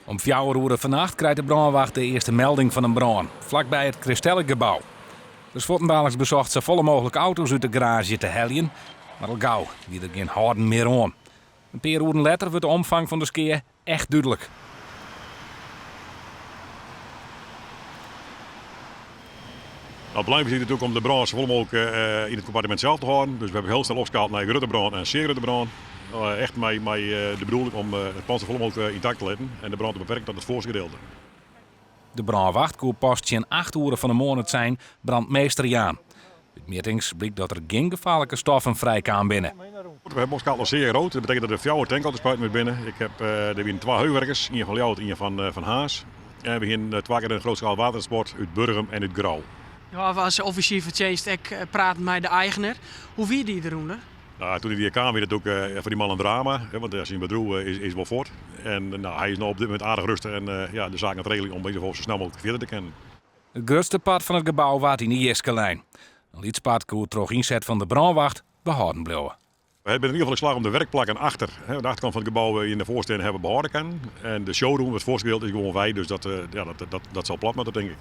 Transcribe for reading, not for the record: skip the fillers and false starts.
Om fjouwer oere fannacht krijt de brânwacht de earste melding fan in brân, flakby it Christellikgebou. Der is fuortendaliks besocht safolle mooglik auto's út de garaazje te heljen, mar al gau wie der gjin hâlden mear oan. In pear oeren letter wurdt de omfang fan de skea echt dúdlik. Nou, it belangrykste is natuerlik om de brân safolle mooglik yn it kompartimint sels te hâlden. Dus we hawwe hiel snel opskaald nei grutte brân en sear grutte brân. Echt mei de bedoeling om it pân safolle mooglik yntakt te litten en de brân te beperken tot it foarste gedeelte. De brânwacht koe pas tsjin acht oere fan 'e moarn it sein brand meester jaan. Ut mjittings blykt dat der gjin gefaarlike stoffen frijkaam binne. We hawwe opskaald nei sear grut. Dat betekent dat der fjouwer tankauto's binne. Ik heb, der wiene twa heuwurkers, ien fan Ljouwert, ien fan Harns. En we hiene twa kear in grootschalig watertransport út Burgum en út Grou. Jo hawwe as offisier fan tsjinst ek praten mei de eigener. Hoe wie dy derûnder? Nou, toen hy kaam wie dat ook foar dy man in drama, want syn bedriuw is wol fuort. En nou, hy is no op dit momint aardich rêstich en ja, de saak oan it regeljen om yn ieder gefal sa snel mooglik fierder te kinnen. It grutste part fan it gebou waard yn 'e jiske lein. In lyts part koe troch ynset fan de brânwacht behâlden bliuwe. We hawwe yn ieder gefal slagge om de werkplakken achter, de achterkant fan it gebou yn de foarstean hawwe behâlde kinnen. En de showroom, it foarste gedeelte, is gewoan wei, dus dat, ja, dat, dat, dat sil plat moatte, tink ik.